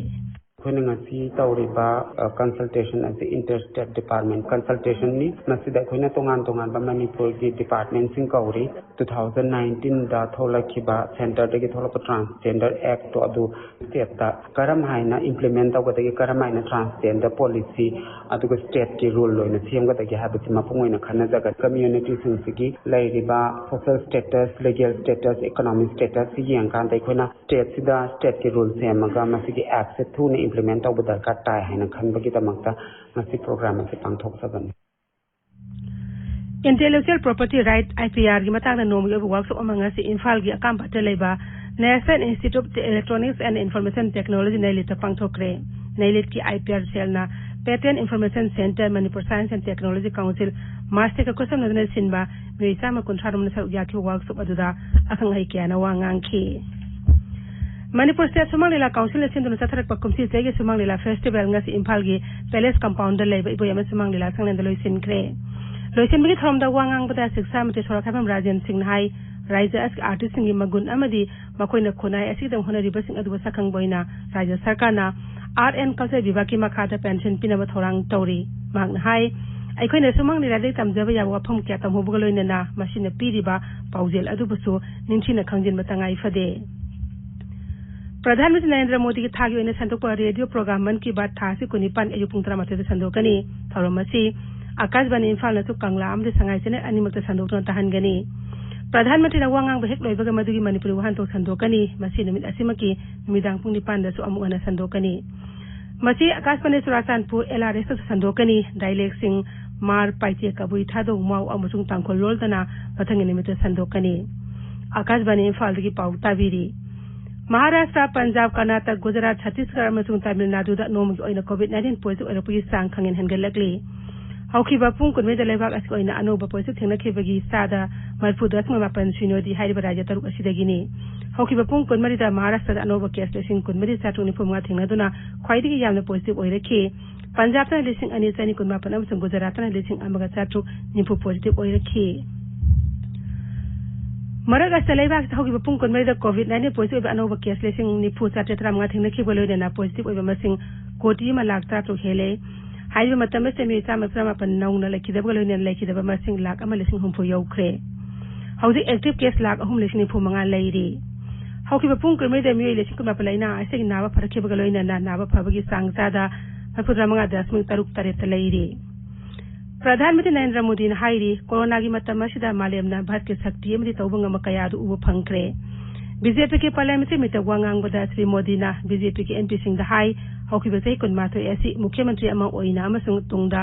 ꯑꯩꯈꯣꯏꯅ ꯉꯁꯤ ꯇꯧꯔꯤꯕ, ꯑ, ꯀꯟꯁꯜꯇꯦꯁꯟ ꯑꯁꯤ ꯏꯟꯇꯔ ꯁ꯭ꯇꯦꯠ ꯗꯤꯄꯥꯔꯠꯃꯦꯟ ꯀꯟꯁꯜꯇꯦꯁꯟꯅꯤ꯫ ꯃꯁꯤꯗ ꯑꯩꯈꯣꯏꯅ ꯇꯣꯉꯥꯟ ꯇꯣꯉꯥꯟꯕ ꯃꯅꯤꯄꯨꯔꯒꯤ ꯗꯤꯄꯥꯔꯠꯃꯦꯟꯁꯤꯡ ꯀꯧꯔꯤ꯫ ꯇꯨ ꯊꯥꯎꯖꯟ ꯅꯥꯏꯟꯇꯤꯟꯗ ꯊꯣꯛꯂꯛꯈꯤꯕ, ꯁꯦꯟꯇꯔꯗꯒꯤ ꯊꯣꯛꯂꯛꯄ ꯇ꯭ꯔꯥꯟꯁꯖꯦꯟꯗꯔ ꯑꯦꯛꯇꯣ ꯑꯗꯨ ꯁ꯭ꯇꯦꯠꯇ ꯀꯔꯝ ꯍꯥꯏꯅ ꯏꯝꯄ꯭ꯂꯤꯃꯦꯟ ꯇꯧꯒꯗꯒꯦ, ꯀꯔꯝ ꯍꯥꯏꯅ ꯇ꯭ꯔꯥꯟꯁꯖꯦꯟꯗꯔ ꯄꯣꯂꯤꯁꯤ ꯑꯗꯨꯒ ꯁ꯭ꯇꯦꯠꯀꯤ ꯔꯨꯜ ꯑꯣꯏꯅ ꯁꯦꯝꯒꯗꯒꯦ ꯍꯥꯏꯕꯁꯤ ꯃꯄꯨꯡ ꯑꯣꯏꯅ ꯈꯟꯅꯖꯒꯅꯤ꯫ ꯀꯝꯃ꯭ꯌꯨꯅꯤꯇꯤꯁꯤꯡꯁꯤꯒꯤ ꯂꯩꯔꯤꯕ social status, legal status, economic ꯁ꯭ꯇꯦꯇꯁꯁꯤ ꯌꯦꯡꯀꯥꯟꯗ ꯑꯩꯈꯣꯏꯅ ꯁ꯭ꯇꯦꯠꯁꯤꯗ ꯁ꯭ꯇꯦꯠꯀꯤ ꯔꯨꯜ ꯁꯦꯝꯃꯒ ꯃꯁꯤꯒꯤ ꯑꯦꯛꯁꯦ ꯊꯨꯅ ꯏꯝꯄ꯭ꯂꯤꯃꯦꯟ ꯇꯧꯕ ꯗꯔꯀꯥꯔ ꯇꯥꯏ ꯍꯥꯏꯅ ꯈꯟꯕꯒꯤꯗꯃꯛꯇ ꯉꯁꯤ ꯄ꯭ꯔꯣꯒ꯭ꯔꯥꯝ ꯑꯁꯤ ꯄꯥꯡꯊꯣꯛꯆꯕꯅꯤ꯫ Intellectual property right, I P ꯑꯥꯔꯒꯤ ꯃꯇꯥꯡꯗ ꯅꯣꯡꯃꯒꯤ ꯑꯣꯏꯕ ꯋꯥꯔꯛꯁꯣꯞ ꯑꯃ ꯉꯁꯤ ꯏꯝꯐꯥꯜꯒꯤ ꯑꯀꯥꯝꯄꯥꯠꯇ ꯂꯩꯕ National Institute of Electronics and Information Technology, ꯅꯩꯂꯤꯠꯇ ꯄꯥꯡꯊꯣꯛꯈ꯭ꯔꯦ꯫ ꯅꯩꯂꯤꯠꯀꯤ ꯑꯥꯏ ꯄꯤ ꯑꯥꯔ ꯁꯦꯜꯅ Patent Information Centre, Manipur Science and Technology Council, ꯃꯥꯁꯇꯦꯛꯀ ꯈꯨꯠꯁꯝꯅꯗꯨꯅ ꯁꯤꯟꯕ ꯃꯤꯑꯣꯏ ꯆꯥꯝꯃ ꯀꯨꯟꯊ꯭ꯔꯥ ꯔꯣꯝꯅ ꯁꯔꯨꯛ ꯌꯥꯈꯤꯕ ꯋꯥꯔꯛꯁꯣꯞ ꯑꯗꯨꯗ ꯑꯈꯪ ꯑꯍꯩ ꯀꯌꯥꯅ ꯋꯥ ꯉꯥꯡꯈꯤ꯫ ꯃꯅꯤꯄꯨꯔ ꯁ꯭ꯇꯦꯠ ꯁꯨꯃꯥꯡ ꯂꯤꯂꯥ ꯀꯥꯎꯟꯁꯤꯜꯅ ꯁꯤꯟꯗꯨꯅ ꯆꯠꯊꯔꯛꯄ ꯀꯨꯝꯁꯤ ꯆꯍꯤꯒꯤ ꯁꯨꯃꯥꯡ ꯂꯤꯂꯥ ꯐꯦꯁꯇꯤꯚꯦꯜ ꯉꯁꯤ ꯏꯝꯐꯥꯜꯒꯤ ꯄꯦꯂꯦꯁ ꯀꯝꯄꯥꯎꯟꯗ ꯂꯩꯕ ꯏꯕꯣꯌꯥꯏꯃ ꯁꯨꯃꯥꯡ ꯂꯤꯂꯥ ꯁꯪꯂꯦꯟꯗ ꯂꯣꯏꯁꯤꯟꯈ꯭ꯔꯦ꯫ ꯂꯣꯏꯁꯤꯟꯕꯒꯤ ꯊꯧꯔꯝꯗ ꯋꯥ ꯉꯥꯡꯕꯗ ꯁꯤꯛꯁꯥ ꯃꯟꯇ꯭ꯔꯤ ꯁꯣꯔꯥꯈꯥꯏꯕꯝ ꯔꯥꯖꯦꯟ ꯁꯤꯡꯅ ꯍꯥꯏ, ꯔꯥꯖ꯭ꯌ ꯑꯁꯤꯒꯤ ꯑꯥꯔꯇꯤꯁꯁꯤꯡꯒꯤ ꯃꯒꯨꯟ ꯑꯃꯗꯤ ꯃꯈꯣꯏꯅ ꯈꯨꯟꯅꯥꯏ ꯑꯁꯤꯒꯤꯗꯃꯛ ꯍꯣꯠꯅꯔꯤꯕꯁꯤꯡ ꯑꯗꯨꯕꯨ ꯁꯛꯈꯪꯕ ꯑꯣꯏꯅ ꯔꯥꯖ꯭ꯌ ꯁꯔꯀꯥꯔꯅ ꯑꯥꯔꯠ ꯑꯦꯟ ꯀꯜꯆꯔ ꯕꯤꯚꯥꯒꯀꯤ ꯃꯈꯥꯗ ꯄꯦꯟꯁꯟ ꯄꯤꯅꯕ ꯊꯧꯔꯥꯡ ꯇꯧꯔꯤ꯫ ꯃꯍꯥꯛꯅ ꯍꯥꯏ, ꯑꯩꯈꯣꯏꯅ ꯁꯨꯃꯥꯡ ꯂꯤꯂꯥꯗꯒꯤ ꯇꯝꯖꯕ ꯌꯥꯕ ꯋꯥꯐꯝ ꯀꯌꯥ ꯇꯝꯍꯧꯕꯒ ꯂꯣꯏꯅꯅ ꯃꯁꯤꯅ ꯄꯤꯔꯤꯕ ꯄꯥꯎꯖꯦꯜ ꯑꯗꯨꯕꯨꯁꯨ ꯅꯤꯡꯊꯤꯅ ꯈꯪꯖꯤꯟꯕ ꯇꯉꯥꯏ ꯐꯗꯦ꯫ ꯄ꯭ꯔꯙꯥꯟ ꯃꯟꯇ꯭ꯔꯤ ꯅꯔꯦꯟꯗ꯭ꯔ ꯃꯣꯗꯤꯒꯤ ꯊꯥꯒꯤ ꯑꯣꯏꯅ ꯁꯟꯗꯣꯛꯄ ꯔꯦꯗꯤꯑꯣ ꯄ꯭ꯔꯣꯒ꯭ꯔꯥꯝ ꯃꯟ ꯀꯤ ꯕꯥꯠ ꯊꯥ ꯑꯁꯤ ꯀꯨꯟꯅꯤꯄꯥꯟ ꯑꯌꯨꯛ ꯄꯨꯡ ꯇꯔꯥꯃꯥꯊꯣꯏꯗ ꯁꯟꯗꯣꯛꯀꯅꯤ꯫ ꯊꯧꯔꯝ ꯑꯁꯤ ꯑꯀꯥꯁꯕꯥꯅꯤ ꯏꯝꯐꯥꯜꯅꯁꯨ ꯀꯪꯂꯥ ꯑꯃꯗꯤ ꯁꯉꯥꯏ ꯆꯦꯅꯦꯜ ꯑꯅꯤꯃꯛꯇ ꯁꯟꯗꯣꯛꯇꯨꯅ ꯇꯥꯍꯟꯒꯅꯤ꯫ ꯄ꯭ꯔꯙꯥꯟ ꯃꯟꯇ꯭ꯔꯤꯅ ꯋꯥ ꯉꯥꯡꯕ ꯍꯦꯛ ꯂꯣꯏꯕꯒ ꯃꯗꯨꯒꯤ ꯃꯅꯤꯄꯨꯔꯤ ꯋꯥꯍꯟꯊꯣꯛ ꯁꯟꯗꯣꯛꯀꯅꯤ꯫ ꯃꯁꯤ ꯅꯨꯃꯤꯠ ꯑꯁꯤꯃꯛꯀꯤ ꯅꯨꯃꯤꯗꯥꯡ ꯄꯨꯡ ꯅꯤꯄꯥꯟꯗꯁꯨ ꯑꯃꯨꯛ ꯍꯟꯅ ꯁꯟꯗꯣꯛꯀꯅꯤ꯫ ꯃꯁꯤ ꯑꯀꯥꯁꯕꯥꯅꯤ ꯆꯨꯔꯥꯆꯥꯟꯄꯨꯔ ꯑꯦꯜ ꯑꯥꯔ ꯑꯦꯁꯇꯁꯨ ꯁꯟꯗꯣꯛꯀꯅꯤ꯫ ꯗꯥꯏꯂꯦꯛꯁꯤꯡ ꯃꯥꯔ, ꯄꯥꯏꯇꯦ, ꯀꯕꯨꯏ, ꯊꯥꯗꯧ, ꯃꯥꯎ ꯑꯃꯁꯨꯡ ꯇꯥꯡꯈꯨꯜ ꯂꯣꯜꯗꯅ ꯃꯊꯪꯒꯤ ꯅꯨꯃꯤꯠꯇ ꯁꯟꯗꯣꯛꯀꯅꯤ꯫ ꯑꯀꯥꯁꯕꯥꯅꯤ ꯏꯝꯐꯥꯜꯗꯒꯤ ꯄꯥꯎ ꯇꯥꯕꯤꯔꯤ꯫ ꯃꯍꯥꯔꯥꯁꯇ꯭ꯔ, ꯄꯟꯖꯥꯕ, ꯀꯔꯅꯥꯇꯛ, ꯒꯨꯖꯔꯥꯠ, ꯆꯇꯤꯁꯒꯔ ꯑꯃꯁꯨꯡ ꯇꯥꯃꯤꯜ ꯅꯥꯗꯨꯗ ꯅꯣꯡꯃꯒꯤ ꯑꯣꯏꯅ ꯀꯣꯚꯤꯗ ꯅꯥꯏꯟꯇꯤꯟ ꯄꯣꯖꯤꯇꯤꯚ ꯑꯣꯏꯔꯛꯄꯒꯤ ꯆꯥꯡ ꯈꯪꯍꯦꯟ ꯍꯦꯟꯒꯠꯂꯛꯂꯤ꯫ ꯍꯧꯈꯤꯕ ꯄꯨꯡ ꯀꯨꯟꯃꯔꯤꯗ ꯂꯩꯕꯥꯛ ꯑꯁꯤꯒꯤ ꯑꯣꯏꯅ ꯑꯅꯧꯕ ꯄꯣꯖꯤꯇꯤꯚ ꯊꯦꯡꯅꯈꯤꯕꯒꯤ ꯆꯥꯗ ꯃꯔꯤꯐꯨ ꯗꯁꯃꯤꯛ ꯃꯥꯄꯟ ꯁꯤꯅꯣꯗꯤ ꯍꯥꯏꯔꯤꯕ ꯔꯥꯖ꯭ꯌ ꯇꯔꯨꯛ ꯑꯁꯤꯗꯒꯤꯅꯤ꯫ ꯍꯧꯈꯤꯕ ꯄꯨꯡ ꯀꯨꯟꯃꯔꯤꯗ ꯃꯍꯥꯔꯥꯁꯇ꯭ꯔꯗ ꯑꯅꯧꯕ ꯀꯦꯁ ꯂꯤꯁꯤꯡ ꯀꯨꯟꯃꯔꯤ ꯆꯥꯇ꯭ꯔꯨꯛ ꯅꯤꯐꯨ ꯃꯉꯥ ꯊꯦꯡꯅꯗꯨꯅ ꯈ꯭ꯋꯥꯏꯗꯒꯤ ꯌꯥꯝꯅ ꯄꯣꯖꯤꯇꯤꯚ ꯑꯣꯏꯔꯛꯈꯤ꯫ ꯄꯟꯖꯥꯕꯇꯅ ꯂꯤꯁꯤꯡ ꯑꯅꯤ ꯆꯅꯤ ꯀꯨꯟꯃꯥꯄꯟ ꯑꯃꯁꯨꯡ ꯒꯨꯖꯔꯥꯠꯇꯅ ꯂꯤꯁꯤꯡ ꯑꯃꯒ ꯆꯥꯇ꯭ꯔꯨꯛ ꯅꯤꯐꯨ ꯄꯣꯖꯤꯇꯤꯚ ꯑꯣꯏꯔꯛꯈꯤ꯫ ꯃꯔꯛ ꯑꯁꯤꯗ ꯂꯩꯕꯥꯛꯁꯤꯗ ꯍꯧꯈꯤꯕ ꯄꯨꯡ ꯀꯨꯟꯃꯔꯤꯗ ꯀꯣꯚꯤꯗ ꯅꯥꯏꯟꯇꯤꯟ ꯄꯣꯖꯤꯇꯤꯚ ꯑꯣꯏꯕ ꯑꯅꯧꯕ ꯀꯦꯁ ꯂꯤꯁꯤꯡ ꯅꯤꯐꯨ ꯆꯥꯇ꯭ꯔꯦꯠ ꯇꯔꯥꯃꯉꯥ ꯊꯦꯡꯅꯈꯤꯕꯒ ꯂꯣꯏꯅꯅ ꯄꯣꯖꯤꯇꯤꯚ ꯑꯣꯏꯕ ꯃꯁꯤꯡ ꯀꯣꯇꯤ ꯑꯃ ꯂꯥꯈ ꯇꯔꯥꯇꯔꯨꯛ ꯍꯦꯜꯂꯦ꯫ ꯍꯥꯏꯔꯤꯕ ꯃꯇꯝ ꯑꯁꯤꯗ ꯃꯤꯑꯣꯏ ꯆꯥꯝꯃ ꯇꯔꯥꯃꯥꯄꯟ ꯅꯧꯅ ꯂꯩꯈꯤꯗꯕꯒ ꯂꯣꯏꯅꯅ ꯂꯩꯈꯤꯗꯕ ꯃꯁꯤꯡ ꯂꯥꯈ ꯑꯃ ꯂꯤꯁꯤꯡ ꯍꯨꯝꯐꯨ ꯌꯧꯈ꯭ꯔꯦ꯫ ꯍꯧꯖꯤꯛ ꯑꯦꯛꯇꯤꯚ ꯀꯦꯁ ꯂꯥꯈ ꯑꯍꯨꯝ ꯂꯤꯁꯤꯡ ꯅꯤꯐꯨ ꯃꯉꯥ ꯂꯩꯔꯤ꯫ ꯍꯧꯈꯤꯕ ꯄꯨꯡ ꯀꯨꯟꯃꯔꯤꯗ ꯃꯤꯑꯣꯏ ꯂꯤꯁꯤꯡ ꯀꯨꯟꯃꯥꯄꯟ ꯂꯥꯏꯅꯥ ꯑꯁꯤꯗꯒꯤ ꯅꯥꯕ ꯐꯔꯛꯈꯤꯕꯒ ꯂꯣꯏꯅꯅ ꯅꯥꯕ ꯐꯕꯒꯤ ꯆꯥꯡ ꯆꯥꯗ ꯃꯔꯤꯐꯨꯇꯔꯥ ꯃꯉꯥ ꯗꯁꯃꯤꯛ ꯇꯔꯨꯛ ꯇꯔꯦꯠꯇ ꯂꯩꯔꯤ꯫ ꯄ꯭ꯔꯙꯥꯟ ꯃꯟꯇ꯭ꯔꯤ ꯅꯔꯦꯟꯗ꯭ꯔ ꯃꯣꯗꯤꯅ ꯍꯥꯏꯔꯤ, ꯀꯣꯔꯣꯅꯥꯒꯤ ꯃꯇꯝ ꯑꯁꯤꯗ ꯃꯥꯂꯦꯝꯅ ꯚꯥꯔꯠꯀꯤ ꯁꯛꯇꯤ ꯑꯃꯗꯤ ꯇꯧꯕ ꯉꯝꯕ ꯀꯌꯥ ꯑꯗꯨ ꯎꯕ ꯐꯪꯈ꯭ꯔꯦ꯫ ꯕꯤ ꯖꯦ ꯄꯤꯒꯤ ꯄꯥꯔꯂꯤꯌꯥꯃꯦꯟꯇꯔꯤ ꯃꯤꯠꯇ ꯋꯥ ꯉꯥꯡꯕꯗ ꯁ꯭ꯔꯤ ꯃꯣꯗꯤꯅ ꯕꯤ ꯖꯦ ꯄꯤꯒꯤ ꯑꯦꯝ ꯄꯤꯁꯤꯡꯗ ꯍꯥꯏ, ꯍꯧꯈꯤꯕ ꯆꯍꯤ ꯀꯨꯟꯃꯥꯊꯣꯏ ꯑꯁꯤ ꯃꯨꯈ꯭ꯌ ꯃꯟꯇ꯭ꯔꯤ ꯑꯃ ꯑꯣꯏꯅ ꯑꯃꯁꯨꯡ ꯇꯨꯡꯗ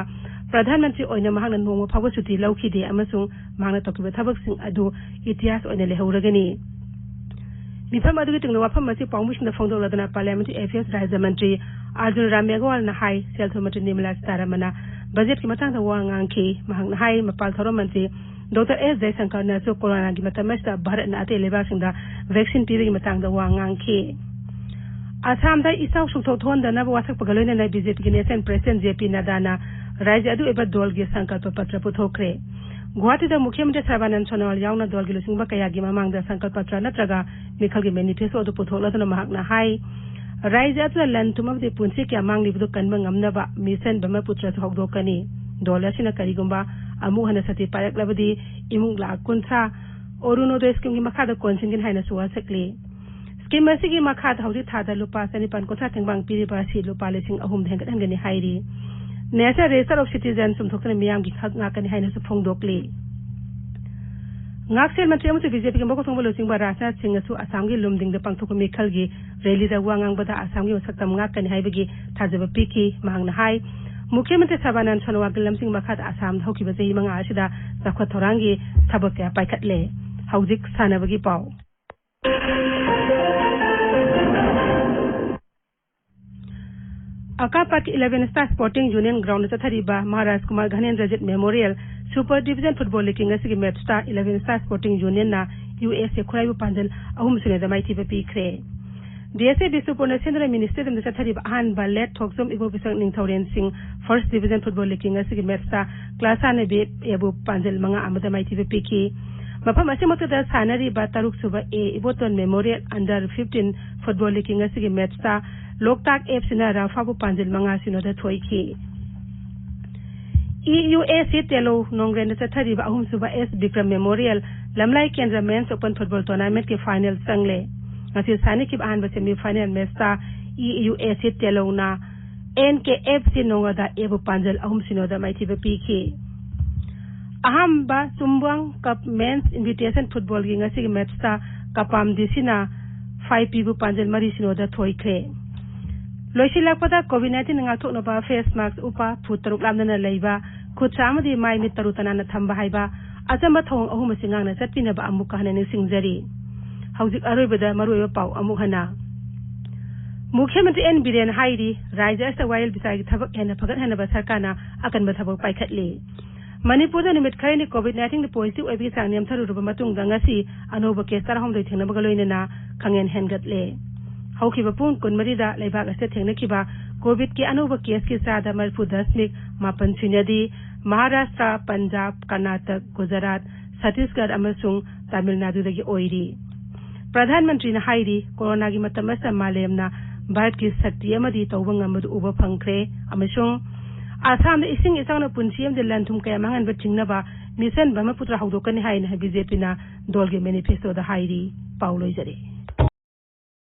ꯄ꯭ꯔꯙꯥꯟ ꯃꯟꯇ꯭ꯔꯤ ꯑꯣꯏꯅ ꯃꯍꯥꯛꯅ ꯅꯣꯡꯃ ꯐꯥꯎꯕ ꯁꯨꯇꯤ ꯂꯧꯈꯤꯗꯦ ꯑꯃꯁꯨꯡ ꯃꯍꯥꯛꯅ ꯇꯧꯈꯤꯕ ꯊꯕꯛꯁꯤꯡ ꯑꯗꯨ ꯏꯇꯤꯍꯥꯁ ꯑꯣꯏꯅ ꯂꯩꯍꯧꯔꯒꯅꯤ꯫ ꯃꯤꯐꯝ ꯑꯗꯨꯒꯤ ꯇꯨꯡꯗ ꯋꯥꯐꯝ ꯑꯁꯤ ꯄꯥꯎꯃꯤꯁꯤꯡꯗ ꯐꯣꯡꯗꯣꯛꯂꯗꯨꯅ ꯄꯥꯔꯂꯤꯌꯥꯃꯦꯟꯇꯔꯤ ꯑꯦꯐꯤꯌꯔꯁ ꯔꯥꯖ꯭ꯌ ꯃꯟꯇ꯭ꯔꯤ ꯑꯔꯖꯨꯟ ꯔꯥꯝ ꯃꯦꯘꯋꯥꯜꯅ ꯍꯥꯏ, ꯁꯦꯜ ꯊꯨꯝ ꯃꯟꯇ꯭ꯔꯤ ꯅꯤꯔꯃꯂꯥ ꯁꯤꯇꯥꯔꯥꯃꯟꯅ ꯕꯖꯦꯠꯀꯤ ꯃꯇꯥꯡꯗ ꯋꯥ ꯉꯥꯡꯈꯤ꯫ ꯃꯍꯥꯛꯅ ꯍꯥꯏ, ꯃꯄꯥꯜ ꯊꯧꯔꯝ ꯃꯟꯇ꯭ꯔꯤ ꯗꯣꯛꯇꯔ ꯑꯦꯁ ꯖꯌꯁꯪꯀꯔꯅꯁꯨ ꯀꯣꯔꯣꯅꯥꯒꯤ ꯃꯇꯝ ꯑꯁꯤꯗ ꯚꯥꯔꯠꯅ ꯑꯇꯩ ꯂꯩꯕꯥꯛꯁꯤꯡꯗ ꯚꯦꯛꯁꯤꯟ ꯄꯤꯕꯒꯤ ꯃꯇꯥꯡꯗ ꯋꯥ ꯉꯥꯡꯈꯤ꯫ ꯑꯁꯥꯝꯗ ꯏꯆꯥꯎ ꯁꯣꯛꯊꯣꯛ ꯊꯣꯛꯍꯟꯗꯅꯕ ꯋꯥꯁꯛꯄꯒ ꯂꯣꯏꯅꯅ ꯕꯤ ꯖꯦ ꯄꯤꯒꯤ ꯅꯦꯁꯅꯦꯜ ꯄ꯭ꯔꯦꯁꯤꯗꯦꯟꯠ ꯖꯦ ꯄꯤ ꯅꯗꯥꯅ ꯔꯥꯖ꯭ꯌ ꯑꯗꯨꯒꯤ ꯑꯣꯏꯕ ꯗꯣꯜꯒꯤ ꯁꯪꯀꯜꯄ ꯄꯇ꯭ꯔ ꯄꯨꯊꯣꯛꯈ꯭ꯔꯦ꯫ ꯒꯨꯋꯥꯍꯥꯇꯤꯗ ꯃꯨꯈ꯭ꯌ ꯃꯟꯇ꯭ꯔꯤ ꯁꯔꯕꯥꯅꯟꯗ ꯁꯣꯅꯣꯋꯥꯜ ꯌꯥꯎꯅ ꯗꯣꯜꯒꯤ ꯂꯨꯆꯤꯡꯕ ꯀꯌꯥꯒꯤ ꯃꯃꯥꯡꯗ ꯁꯪꯀꯜꯄ ꯄꯇ꯭ꯔ ꯅꯠꯇ꯭ꯔꯒ ꯃꯤꯈꯜꯒꯤ ꯃꯦꯅꯤꯐꯦꯁꯇꯣ ꯑꯗꯨ ꯄꯨꯊꯣꯛꯂꯗꯨꯅ ꯃꯍꯥꯛꯅ ꯍꯥꯏ, ꯔꯥꯖ꯭ꯌ ꯑꯗꯨꯗ ꯂꯟ ꯊꯨꯝ ꯑꯃꯗꯤ ꯄꯨꯟꯁꯤ ꯀꯌꯥ ꯃꯥꯡꯂꯤꯕꯗꯨ ꯀꯟꯕ ꯉꯝꯅꯕ ꯃꯤꯁꯟ ꯕ꯭ꯔꯍꯃꯄꯨꯇ꯭ꯔꯁꯨ ꯍꯧꯗꯣꯛꯀꯅꯤ꯫ ꯗꯣꯜ ꯑꯁꯤꯅ ꯀꯔꯤꯒꯨꯝꯕ ꯑꯃꯨꯛ ꯍꯟꯅ ꯁꯛꯇꯤ ꯄꯥꯏꯔꯛꯂꯕꯗꯤ ꯏꯃꯨꯡ ꯂꯥꯈ ꯀꯨꯟꯊ꯭ꯔꯥ ꯑꯔꯨꯅꯣꯗꯣꯏ ꯁ꯭ꯀꯤꯝꯒꯤ ꯃꯈꯥꯗ ꯀꯣꯟꯁꯤꯟꯒꯅꯤ ꯍꯥꯏꯅꯁꯨ ꯋꯥꯁꯛꯂꯤ꯫ ꯁ꯭ꯀꯤꯝ ꯑꯁꯤꯒꯤ ꯃꯈꯥꯗ ꯍꯧꯖꯤꯛ ꯊꯥꯗ ꯂꯨꯄꯥ ꯆꯅꯤꯄꯥꯟ ꯀꯨꯟꯊ꯭ꯔꯥ ꯇꯦꯡꯕꯥꯡ ꯄꯤꯔꯤꯕ ꯑꯁꯤ ꯂꯨꯄꯥ ꯂꯤꯁꯤꯡ ꯑꯍꯨꯝꯗ ꯍꯦꯟꯒꯠꯍꯟꯒꯅꯤ ꯍꯥꯏꯔꯤ꯫ ꯅꯦꯁꯅꯦꯜ ꯔꯦꯖꯤꯁꯇꯔ ꯑꯣꯐ ꯁꯤꯇꯤꯖꯟ ꯆꯨꯝꯊꯣꯛꯇꯨꯅ ꯃꯤꯌꯥꯝꯒꯤ ꯍꯛ ꯉꯥꯛꯀꯅꯤ ꯍꯥꯏꯅꯁꯨ ꯐꯣꯡꯗꯣꯛꯂꯤ꯫ ꯉꯥꯛꯁꯦꯜ ꯃꯟꯇ꯭ꯔꯤ ꯑꯃꯁꯨꯡ ꯕꯤ ꯖꯦ ꯄꯤꯒꯤ ꯃꯀꯣꯛ ꯊꯣꯡꯕ ꯂꯨꯆꯤꯡꯕ ꯔꯥꯖꯅꯥꯊ ꯁꯤꯡꯅꯁꯨ ꯑꯁꯥꯝꯒꯤ ꯂꯨꯝꯗꯤꯡꯗ ꯄꯥꯡꯊꯣꯛꯄ ꯃꯤꯈꯜꯒꯤ ꯔꯦꯂꯤꯗ ꯋꯥ ꯉꯥꯡꯕꯗ ꯑꯁꯥꯝꯒꯤ ꯃꯁꯛꯇꯝ ꯉꯥꯛꯀꯅꯤ ꯍꯥꯏꯕꯒꯤ ꯊꯥꯖꯕ ꯄꯤꯈꯤ꯫ ꯃꯍꯥꯛꯅ ꯍꯥꯏ, ꯃꯨꯈ꯭ꯌ ꯃꯟꯇ꯭ꯔꯤ ꯁꯔꯕꯥꯅꯟꯗ ꯁꯣꯅꯣꯋꯥꯜꯒꯤ ꯂꯝꯖꯤꯡ ꯃꯈꯥꯗ ꯑꯁꯥꯝꯗ ꯍꯧꯈꯤꯕ ꯆꯍꯤ ꯃꯉꯥ ꯑꯁꯤꯗ ꯆꯥꯎꯈꯠ ꯊꯧꯔꯥꯡꯒꯤ ꯊꯕꯛ ꯀꯌꯥ ꯄꯥꯏꯈꯠꯂꯦ꯫ ꯍꯧꯖꯤꯛ ꯁꯥꯟꯅꯕꯒꯤ ꯄꯥꯎ꯫ ꯑꯀꯥꯄꯥꯠꯀꯤ eleven star sporting union ground ꯆꯠꯊꯔꯤꯕ Maharaj Kumar Ghanendrajit memorial super division football ꯂꯤꯒꯀꯤ ꯉꯁꯤꯒꯤ ꯃꯦꯠꯁꯇ ꯏꯂꯦꯚꯦꯟ ꯁ꯭ꯇꯥꯔ ꯁ꯭ꯄꯣꯔꯇꯤꯡ ꯌꯨꯅꯤꯌꯟꯅ ꯌꯨ ꯑꯦꯁ ꯑꯦ ꯈꯨꯔꯥꯏꯕꯨ ꯄꯥꯟꯖꯜ ꯑꯍꯨꯝ ꯁꯤꯅꯣꯗ ꯃꯥꯏꯊꯤꯕ ꯄꯤꯈ꯭ꯔꯦ꯫ ꯗꯤ ꯑꯦꯁ ꯑꯦ ꯕꯤꯁꯅꯨꯄꯨꯔ ꯅꯦꯁꯅꯦꯜ ꯃꯤꯅꯤ ꯁ꯭ꯇꯦꯗꯤꯌꯝꯗ ꯆꯠꯊꯔꯤꯕ ꯑꯍꯥꯟꯕ ꯂꯦꯠ ꯊꯣꯛꯆꯣꯝ ꯏꯕꯣꯕꯤꯁꯛ ꯅꯤꯡꯊꯧꯔꯦꯟ ꯁꯤꯡ ꯐꯥꯔꯁ ꯗꯤꯚꯤꯖꯟ ꯐꯨꯠꯕꯣꯜ ꯂꯤꯒꯀꯤ ꯉꯁꯤꯒꯤ ꯃꯦꯠꯁꯇ ꯀ꯭ꯂꯥꯁꯥꯅ ꯕꯤ ꯑꯦꯕꯨ ꯄꯥꯟꯖꯜ ꯃꯉꯥ ꯑꯃꯗ ꯃꯥꯏꯊꯤꯕ ꯄꯤꯈꯤ꯫ ꯃꯐꯝ ꯑꯁꯤꯃꯛꯇꯗ ꯁꯥꯟꯅꯔꯤꯕ ꯇꯔꯨꯛ ꯁꯨꯕ A Iboton memorial under fifteen football ꯂꯤꯒꯀꯤ ꯉꯁꯤꯒꯤ ꯃꯦꯠꯁꯇ ꯂꯣꯛꯇꯥꯛ ꯑꯦꯐ ꯁꯤꯅ ꯔꯥꯐꯥꯕꯨ ꯄꯥꯟꯖꯜ ꯃꯉꯥ ꯁꯤꯅꯣꯗ ꯊꯣꯏꯈꯤ꯫ ꯏ ꯌꯨ ꯑꯦ ꯁꯤ ꯇꯦꯂꯧ ꯅꯣꯡꯒ꯭ꯔꯦꯟꯗ ꯆꯠꯊꯔꯤꯕ ꯑꯍꯨꯝꯁꯨꯕ ꯑꯦꯁ ꯕꯤꯀ꯭ꯔꯝ ꯃꯦꯃꯣꯔꯤꯌꯦꯜ ꯂꯝꯂꯥꯏ ꯀꯦꯟꯗ꯭ꯔ ꯃꯦꯟꯁ ꯑꯣꯄꯟ ꯐꯨꯠꯕꯣꯜ ꯇꯣꯔꯅꯥꯃꯦꯟꯠꯀꯤ ꯐꯥꯏꯅꯦꯜ ꯆꯪꯂꯦ꯫ ꯉꯁꯤ ꯁꯥꯟꯅꯈꯤꯕ ꯑꯍꯥꯟꯕ ꯁꯦꯃꯤ ꯐꯥꯏꯅꯦꯜ ꯃꯦꯠꯁꯇ ꯏ ꯌꯨ ꯑꯦ ꯁꯤ ꯇꯦꯂꯧꯅ ꯑꯦꯟ ꯀꯦ ꯑꯦꯐ ꯁꯤ ꯅꯣꯡꯉꯥꯗꯥ ꯑꯦꯕꯨ ꯄꯥꯟꯖꯜ ꯑꯍꯨꯝ ꯁꯤꯅꯣꯗ ꯃꯥꯏꯊꯤꯕ ꯄꯤꯈꯤ꯫ ꯑꯍꯥꯟꯕ ꯆꯨꯝꯕꯥꯡ ꯀꯞ ꯃꯦꯟꯁ ꯏꯟꯚꯤꯇꯦꯁꯟ ꯐꯨꯠꯕꯣꯜꯒꯤ ꯉꯁꯤꯒꯤ ꯃꯦꯠꯁꯇ ꯀꯄꯥꯝ ꯗꯤ ꯁꯤꯅ ꯐꯥꯏ ꯄꯤꯕꯨ ꯄꯥꯟꯖꯜ ꯃꯔꯤ ꯁꯤꯅꯣꯗ ꯊꯣꯏꯈ꯭ꯔꯦ꯫ ꯂꯣꯏꯁꯤꯜꯂꯛꯄꯗ ꯀꯣꯚꯤꯗ ꯅꯥꯏꯟꯇꯤꯟ ꯉꯥꯛꯊꯣꯛꯅꯕ ꯐꯦꯁ ꯃꯥꯛꯁ ꯎꯞꯄ, ꯐꯨꯠ ꯇꯔꯨꯛ ꯂꯥꯞꯅꯅ ꯂꯩꯕ, ꯈꯨꯠ ꯁꯥ ꯑꯃꯗꯤ ꯃꯥꯏ ꯃꯤꯠ ꯇꯔꯨ ꯇꯅꯥꯟꯅ ꯊꯝꯕ ꯍꯥꯏꯕ ꯑꯆꯝꯕ ꯊꯧꯑꯣꯡ ꯑꯍꯨꯝ ꯑꯁꯤ ꯉꯥꯛꯅ ꯆꯠꯄꯤꯅꯕ ꯑꯃꯨꯛꯀ ꯍꯟꯅ ꯅꯤꯡꯁꯤꯡꯖꯔꯤ꯫ ꯍꯧꯖꯤꯛ ꯑꯔꯣꯏꯕꯗ ꯃꯔꯨꯑꯣꯏꯕ ꯄꯥꯎ ꯑꯃꯨꯛ ꯍꯟꯅ꯫ ꯃꯨꯈ꯭ꯌ ꯃꯟꯇ꯭ꯔꯤ ꯑꯦꯟ ꯕꯤꯔꯦꯟ ꯍꯥꯏꯔꯤ, ꯔꯥꯖ꯭ꯌ ꯑꯁꯤꯗ ꯋꯥꯌꯦꯜ ꯕꯤꯆꯥꯔꯒꯤ ꯊꯕꯛ ꯍꯦꯟꯅ ꯐꯒꯠꯍꯟꯅꯕ ꯁꯔꯀꯥꯔꯅ ꯑꯀꯟꯕ ꯊꯕꯛ ꯄꯥꯏꯈꯠꯂꯤ꯫ ꯃꯅꯤꯄꯨꯔꯗ ꯅꯨꯃꯤꯠ ꯈꯔꯅꯤ ꯀꯣꯚꯤꯗ ꯅꯥꯏꯟꯇꯤꯟꯗ ꯄꯣꯖꯤꯇꯤꯚ ꯑꯣꯏꯕꯒꯤ ꯆꯥꯡ ꯅꯦꯝꯊꯔꯨꯔꯕ ꯃꯇꯨꯡꯗ ꯉꯁꯤ ꯑꯅꯧꯕ ꯀꯦꯁ ꯇꯔꯥꯍꯨꯝꯗꯣꯏ ꯊꯦꯡꯅꯕꯒ ꯂꯣꯏꯅꯅ ꯈꯪꯍꯦꯟ ꯍꯦꯟꯒꯠꯂꯦ꯫ ꯍꯧꯈꯤꯕ ꯄꯨꯡ ꯀꯨꯟꯃꯔꯤꯗ ꯂꯩꯕꯥꯛ ꯑꯁꯤꯗ ꯊꯦꯡꯅꯈꯤꯕ ꯀꯣꯚꯤꯗꯀꯤ ꯑꯅꯧꯕ ꯀꯦꯁꯀꯤ ꯆꯥꯗ ꯃꯔꯤꯐꯨ ꯗꯁꯃꯤꯛ ꯃꯥꯄꯟ ꯁꯨꯏꯅꯗꯤ ꯃꯍꯥꯔꯥꯁꯇ꯭ꯔ, ꯄꯟꯖꯥꯕ, ꯀꯔꯅꯥꯇꯛ, ꯒꯨꯖꯔꯥꯠ, ꯁꯠꯇꯤꯁꯒꯔ ꯑꯃꯁꯨꯡ ꯇꯥꯃꯤꯜ ꯅꯥꯗꯨꯗꯒꯤ ꯑꯣꯏꯔꯤ꯫ ꯄ꯭ꯔꯙꯥꯟ ꯃꯟꯇ꯭ꯔꯤꯅ ꯍꯥꯏꯔꯤ, ꯀꯣꯔꯣꯅꯥꯒꯤ ꯃꯇꯝ ꯑꯁꯤꯗ ꯃꯥꯂꯦꯝꯅ ꯚꯥꯔꯠꯀꯤ ꯁꯛꯇꯤ ꯑꯃꯗꯤ ꯇꯧꯕ ꯉꯝꯕꯗꯨ ꯎꯕ ꯐꯪꯈ꯭ꯔꯦ ꯑꯃꯁꯨꯡ ꯑꯁꯥꯝꯗ ꯏꯁꯤꯡ ꯏꯆꯥꯎꯅ ꯄꯨꯟꯁꯤ ꯑꯃꯗꯤ ꯂꯟ ꯊꯨꯝ ꯀꯌꯥ ꯃꯥꯡꯍꯟꯕ ꯊꯤꯡꯅꯕ ꯃꯤꯁꯟ ꯕ꯭ꯔꯍ꯭ꯃꯄꯨꯇ꯭ꯔ ꯍꯧꯗꯣꯛꯀꯅꯤ ꯍꯥꯏꯅ ꯕꯤ ꯖꯦ ꯄꯤꯅ ꯗꯣꯜꯒꯤ ꯃꯦꯅꯤꯐꯦꯁꯇꯣꯗ ꯍꯥꯏꯔꯤ꯫ ꯄꯥꯎ ꯂꯣꯏꯖꯔꯦ꯫